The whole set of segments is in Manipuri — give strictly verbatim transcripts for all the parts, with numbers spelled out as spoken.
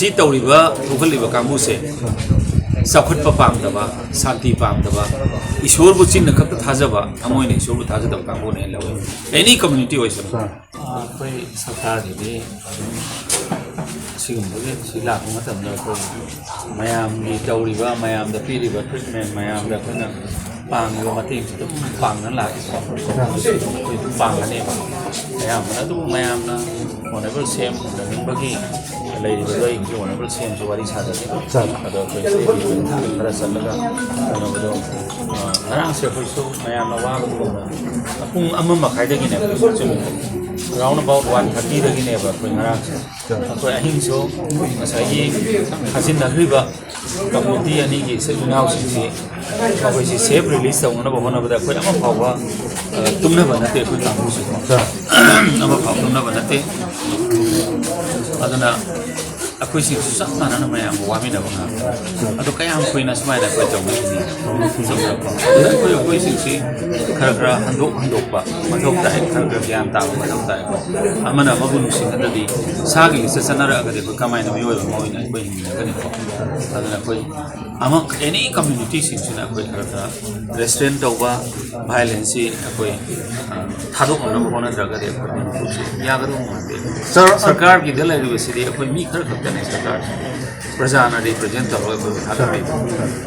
ꯁꯤ ꯇꯧꯔꯤꯕ ꯊꯣꯛꯍꯜꯂꯤꯕ ꯀꯥꯡꯕꯨꯁꯦ ꯆꯥꯎꯈꯠꯄ ꯄꯥꯝꯗꯕ, ꯁꯥꯟꯇꯤ ꯄꯥꯝꯗꯕ, ꯏꯁꯣꯔꯕꯨ ꯆꯤꯟꯅ ꯈꯛꯇ ꯊꯥꯖꯕ, ꯊꯃꯣꯏꯅ ꯏꯁꯣꯔꯕꯨ ꯊꯥꯖꯗꯕ ꯀꯥꯡꯕꯨꯅꯦꯅ ꯂꯧꯋꯦ꯫ ꯑꯦꯅꯤ ꯀꯝꯃ꯭ꯌꯨꯅꯤꯇꯤ ꯑꯣꯏꯁꯅꯨ꯫ ꯑꯩꯈꯣꯏ ꯁꯔꯀꯥꯔꯒꯤꯗꯤ ꯑꯗꯨꯝ ꯑꯁꯤꯒꯨꯝꯕꯒꯤ ꯁꯤ ꯂꯥꯛꯄ ꯃꯇꯝꯗ ꯑꯩꯈꯣꯏ ꯃꯌꯥꯝꯒꯤ ꯇꯧꯔꯤꯕ, ꯃꯌꯥꯝꯗ ꯄꯤꯔꯤꯕ ꯇ꯭ꯔꯤꯠꯃꯦꯟ, ꯃꯌꯥꯝꯗ ꯑꯩꯈꯣꯏꯅ ꯄꯥꯡꯉꯤꯕ ꯃꯇꯦꯡꯁꯤ ꯑꯗꯨꯝ ꯄꯥꯡꯅ ꯂꯥꯛꯏꯀꯣ꯫ ꯑꯩꯈꯣꯏ ꯑꯗꯨꯝ ꯄꯥꯡꯒꯅꯦꯕ꯫ ꯑꯌꯥꯝꯕꯅ ꯑꯗꯨꯕꯨ ꯃꯌꯥꯝꯅ ꯑꯣꯅꯦꯕꯜ ꯁꯤ ꯑꯦꯝ ꯎꯅꯅꯤꯡꯕꯒꯤ ꯂꯩꯔꯤꯕꯗꯣ ꯑꯩꯒꯤ ꯑꯣꯅꯦꯕꯜ ꯁꯤ ꯑꯦꯝꯁꯨ ꯋꯥꯔꯤ ꯁꯥꯖꯅꯤꯡꯉꯤ꯫ ꯑꯗꯣ ꯑꯩꯈꯣꯏ ꯈꯔ ꯆꯠꯂꯒ ꯀꯩꯅꯣꯗꯣ, ꯑ, ꯉꯔꯥꯡꯁꯦ ꯑꯩꯈꯣꯏꯁꯨ ꯃꯌꯥꯝꯅ ꯋꯥꯕꯗꯨꯒꯨꯝꯅ ꯄꯨꯡ ꯑꯃ ꯃꯈꯥꯏꯗꯒꯤꯅꯦ ꯑꯩꯈꯣꯏ ꯆꯠꯂꯤꯗꯣ꯫ Around about one thirty ꯗꯒꯤꯅꯦꯕ ꯑꯩꯈꯣꯏ ꯉꯔꯥꯡꯁꯦ꯫ ꯑꯩꯈꯣꯏ ꯑꯍꯤꯡꯁꯨ ꯉꯁꯥꯏꯒꯤ ꯈꯥꯖꯤꯟꯅꯈ꯭ꯔꯤꯕ ꯀꯝꯃ꯭ꯌꯨꯅꯤꯇꯤ ꯑꯅꯤꯒꯤ ꯏꯆꯤꯜ ꯏꯅꯥꯎꯁꯤꯡꯁꯤ ꯃꯈꯣꯏꯁꯤ ꯁꯦꯐ ꯔꯤꯂꯤꯁ ꯇꯧꯅꯅꯕ ꯍꯣꯠꯅꯕꯗ ꯑꯩꯈꯣꯏ ꯑꯃ ꯐꯥꯎꯕ, ꯑ, ꯇꯨꯝꯅꯕ ꯅꯠꯇꯦ ꯑꯩꯈꯣꯏ ꯀꯥꯡꯕꯨꯁꯤꯀꯣ꯫ ꯑꯃ ꯐꯥꯎꯕ ꯇꯨꯝꯅꯕ ꯅꯠꯇꯦ꯫ ꯑꯗꯨꯅ ꯑꯩꯈꯣꯏꯁꯤꯡꯁꯨ ꯆꯞ ꯃꯥꯟꯅꯅ ꯃꯌꯥꯝꯒ ꯋꯥꯃꯤꯟꯅꯕ ꯉꯥꯛꯇꯅꯤ꯫ ꯑꯗꯣ ꯀꯌꯥꯝ ꯀꯨꯏꯅ ꯁꯨꯃꯥꯏꯅ ꯑꯩꯈꯣꯏ ꯇꯧꯅꯤꯡꯒꯅꯤ? ꯆꯨꯝꯗ꯭ꯔꯣ? ꯑꯗꯨꯅ ꯑꯩꯈꯣꯏ, ꯑꯩꯈꯣꯏꯁꯤꯡꯁꯤ ꯈꯔ ꯈꯔ ꯍꯟꯗꯣꯛ ꯍꯟꯗꯣꯛꯄ ꯃꯊꯧ ꯇꯥꯏ, ꯈꯔ ꯈꯔ ꯒ꯭ꯌꯥꯟ ꯇꯥꯕ ꯃꯊꯧ ꯇꯥꯏꯀꯣ꯫ ꯑꯃꯅ ꯑꯃꯕꯨ ꯅꯨꯡꯁꯤꯅꯗ꯭ꯔꯗꯤ ꯏꯁꯥꯒꯤ ꯂꯤꯆꯠ ꯆꯠꯅꯔꯛꯑꯒꯗꯤ ꯑꯩꯈꯣꯏ ꯀꯃꯥꯏꯅ ꯃꯤꯑꯣꯏꯕ ꯑꯃ ꯑꯣꯏꯅ ꯑꯩꯈꯣꯏ ꯍꯤꯡꯃꯤꯟꯅꯒꯅꯤꯀꯣ? ꯑꯗꯨꯅ ꯑꯩꯈꯣꯏ ꯑꯃ, ꯑꯦꯅꯤ ꯀꯝꯃ꯭ꯌꯨꯅꯤꯇꯤꯁꯤꯡꯁꯤꯅ ꯑꯩꯈꯣꯏ ꯈꯔ ꯈꯔ ꯔꯦꯁꯇ꯭ꯔꯦꯟ ꯇꯧꯕ, ꯚꯥꯏꯑꯣꯂꯦꯟꯁꯁꯤ ꯑꯩꯈꯣꯏ, ꯑ, ꯊꯥꯗꯣꯛꯅꯅꯕ ꯍꯣꯠꯅꯗ꯭ꯔꯒꯗꯤ ꯑꯩꯈꯣꯏ ꯃꯅꯤꯄꯨꯔꯁꯤ ꯌꯥꯒꯗꯧꯕ ꯃꯥꯟꯗꯦ꯫ ꯁꯔ, ꯁꯔꯀꯥꯔꯒꯤꯗ ꯂꯩꯔꯤꯕꯁꯤꯗꯤ ꯑꯩꯈꯣꯏ ꯃꯤ ꯈꯔ ꯈꯛꯇꯅꯦ ꯁꯔꯀꯥꯔꯁꯦ꯫ ꯄ꯭ꯔꯖꯥꯅ ꯔꯤꯄ꯭ꯔꯖꯦꯟ ꯇꯧꯔꯒ ꯑꯩꯈꯣꯏꯕꯨ ꯊꯥꯒꯠꯄꯤꯕ꯫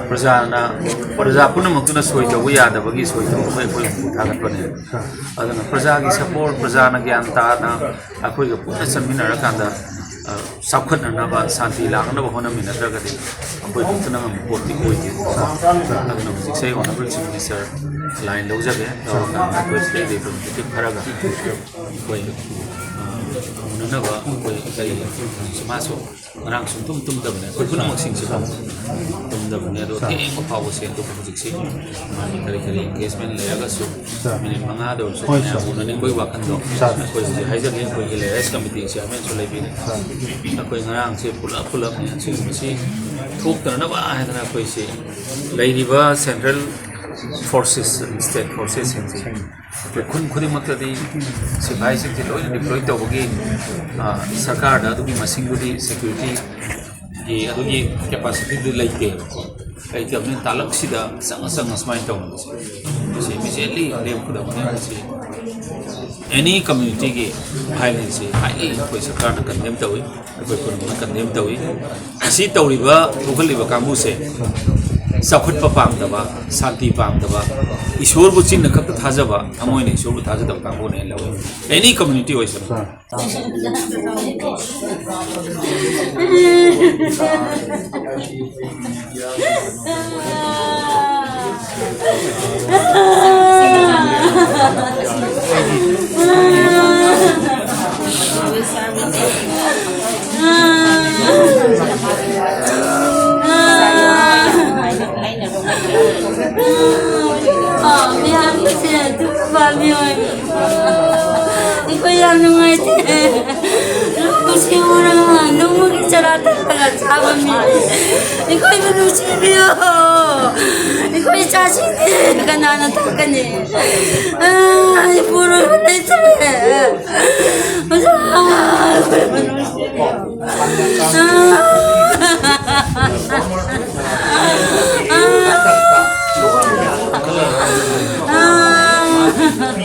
ꯄ꯭ꯔꯖꯥꯅ, ꯄ꯭ꯔꯖꯥ ꯄꯨꯝꯅꯃꯛꯇꯨꯅ ꯁꯣꯏ ꯇꯧꯕ ꯌꯥꯗꯕꯒꯤ ꯁꯣꯏ ꯇꯧꯕ ꯑꯩꯈꯣꯏ ꯃꯄꯨ ꯊꯥꯒꯠꯄꯅꯦ꯫ ꯑꯗꯨꯅ ꯄ꯭ꯔꯖꯥꯒꯤ ꯁꯄꯣꯔꯠ, ꯄ꯭ꯔꯖꯥꯅ ꯒ꯭ꯌꯥꯟ ꯇꯥꯅ ꯑꯩꯈꯣꯏꯒ ꯄꯨꯟꯅ ꯆꯠꯃꯤꯟꯅꯔꯀꯥꯟꯗ, ꯑ, ꯆꯥꯎꯈꯠꯅꯅꯕ, ꯁꯥꯟꯇꯤ ꯂꯥꯛꯅꯕ ꯍꯣꯠꯅꯃꯤꯟꯅꯗ꯭ꯔꯒꯗꯤ ꯑꯩꯈꯣꯏ ꯈꯛꯇꯅ ꯉꯝꯕ ꯄꯣꯠꯇꯤ ꯑꯣꯏꯗꯦ꯫ ꯑꯗꯨꯅ ꯍꯧꯖꯤꯛꯁꯦ ꯑꯩ ꯑꯣꯅꯔꯦꯕꯜ ꯆꯤꯐ ꯃꯤꯅꯤꯁꯇꯔ ꯂꯥꯏꯟ ꯂꯧꯖꯒꯦ, ꯂꯧꯔꯀꯥꯟꯗ ꯑꯩꯈꯣꯏ ꯁꯤꯗꯩ ꯔꯤꯄ꯭ꯔꯖꯦꯟꯇꯦꯇꯤꯚ ꯈꯔꯒ ꯑꯩꯈꯣꯏ, ꯑ, ꯎꯅꯅꯕ ꯑꯩꯈꯣꯏ ꯀꯔꯤ, ꯃꯥꯁꯨ ꯉꯔꯥꯡ ꯁꯨꯡꯇꯨꯝ ꯇꯨꯝꯗꯕꯅꯦ꯫ ꯑꯩꯈꯣꯏ ꯄꯨꯝꯅꯃꯛꯁꯤꯡꯁꯨ ꯇꯨꯝꯗꯕꯅꯦ꯫ ꯑꯗꯣ ꯊꯦꯡꯕ ꯐꯥꯎꯕꯁꯦ ꯑꯗꯨꯕꯨ ꯍꯧꯖꯤꯛꯁꯦ ꯃꯥꯒꯤ ꯀꯔꯤ ꯀꯔꯤ ꯑꯦꯡꯒꯦꯖꯃꯦꯟ ꯂꯩꯔꯒꯁꯨ ꯃꯤꯅꯤꯠ ꯃꯉꯥꯗ ꯑꯣꯏꯔꯁꯨ ꯃꯌꯥꯝ ꯎꯅꯅꯤꯡꯕꯒꯤ ꯋꯥꯈꯜꯗꯣ ꯑꯩꯈꯣꯏ ꯍꯧꯖꯤꯛ ꯍꯥꯏꯖꯒꯦ꯫ ꯑꯩꯈꯣꯏꯒꯤ ꯂꯦꯔꯦꯁ ꯀꯃꯤꯇꯤ ꯆꯤꯌꯥꯔꯃꯦꯟꯁꯨ ꯂꯩꯕꯤꯔꯦ꯫ ꯑꯩꯈꯣꯏ ꯉꯔꯥꯡꯁꯦ ꯄꯨꯂꯞ ꯄꯨꯂꯞ ꯃꯌꯥꯝꯁꯤ ꯃꯁꯤ ꯊꯣꯛꯇꯅꯅꯕ ꯍꯥꯏꯗꯅ ꯑꯩꯈꯣꯏꯁꯤ ꯂꯩꯔꯤꯕ ꯁꯦꯟꯇ꯭ꯔꯦꯜ ꯐꯣꯔꯁꯦꯁ, ꯁ꯭ꯇꯦꯠ ꯐꯣꯔꯁꯦꯁꯁꯤꯡꯁꯤ ꯑꯩꯈꯣꯏ ꯈꯨꯟ ꯈꯨꯗꯤꯡꯃꯛꯇꯗꯤ ꯁꯤꯐꯥꯏꯁꯤꯡꯁꯤ ꯂꯣꯏꯅ ꯗꯤꯄ꯭ꯂꯣꯏ ꯇꯧꯕꯒꯤ, ꯑ, ꯁꯔꯀꯥꯔꯗ ꯑꯗꯨꯒꯤ ꯃꯁꯤꯡꯗꯨꯗꯤ, ꯁꯦꯀ꯭ꯌꯨꯔꯤꯇꯤꯒꯤ ꯑꯗꯨꯒꯤ ꯀꯦꯄꯥꯁꯤꯇꯤꯗꯨ ꯂꯩꯇꯦꯕꯀꯣ꯫ ꯂꯩꯇꯕꯅꯤꯅ ꯇꯥꯂꯛꯁꯤꯗ ꯑꯆꯪ ꯑꯆꯪ ꯑꯁꯨꯃꯥꯏꯅ ꯇꯧꯕꯁꯦ, ꯃꯁꯤ ꯏꯃꯤꯗꯤꯌꯦꯠꯂꯤ ꯂꯦꯞꯀꯗꯕꯅꯤ꯫ ꯃꯁꯤ ꯑꯦꯅꯤ ꯀꯝꯃ꯭ꯌꯨꯅꯤꯇꯤꯒꯤ ꯚꯥꯏꯂꯦꯟꯁꯁꯤ ꯍꯥꯏꯂꯤ ꯑꯩꯈꯣꯏ ꯁꯔꯀꯥꯔꯅ ꯀꯟꯗꯦꯝ ꯇꯧꯏ, ꯑꯩꯈꯣꯏ ꯄꯨꯝꯅꯃꯛꯅ ꯀꯟꯗꯦꯝ ꯇꯧꯏ꯫ ꯑꯁꯤ ꯇꯧꯔꯤꯕ, ꯊꯣꯛꯍꯜꯂꯤꯕ ꯀꯥꯡꯕꯨꯁꯦ ꯆꯥꯎꯈꯠꯄ ꯄꯥꯝꯗꯕ, ꯁꯥꯟꯇꯤ ꯄꯥꯝꯗꯕ, ꯏꯁꯣꯔꯕꯨ ꯆꯤꯟꯅ ꯈꯛꯇ ꯊꯥꯖꯕ, ꯊꯃꯣꯏꯅ ꯏꯁꯣꯔꯕꯨ ꯊꯥꯖꯗꯕ ꯀꯥꯡꯕꯨꯅ ꯍꯦꯟꯅ ꯂꯧꯏ꯫ ꯑꯦꯅꯤ ꯀꯝꯃ꯭ꯌꯨꯅꯤꯇꯤ ꯑꯣꯏꯁꯅꯨ꯫ ꯑꯩꯈꯣꯏ ꯌꯥꯝ ꯅꯨꯡꯉꯥꯏꯇꯦ꯫ ꯂꯧꯁꯤꯡ ꯎꯔꯒ ꯅꯣꯡꯃꯒꯤ ꯆꯔꯥ ꯇꯥꯜꯂꯒ ꯆꯥꯕ ꯃꯤ꯫ ꯑꯩꯈꯣꯏꯕꯨ ꯅꯨꯡꯁꯤꯕꯤꯌꯣ꯫ ꯑꯩꯈꯣꯏ ꯏꯆꯥꯁꯤꯡꯗꯤ ꯀꯅꯥꯅ ꯇꯥꯛꯀꯅꯤ? ꯑꯥ, ꯑꯩ ꯄꯨꯔꯒ ꯂꯩꯇ꯭ꯔꯦ꯫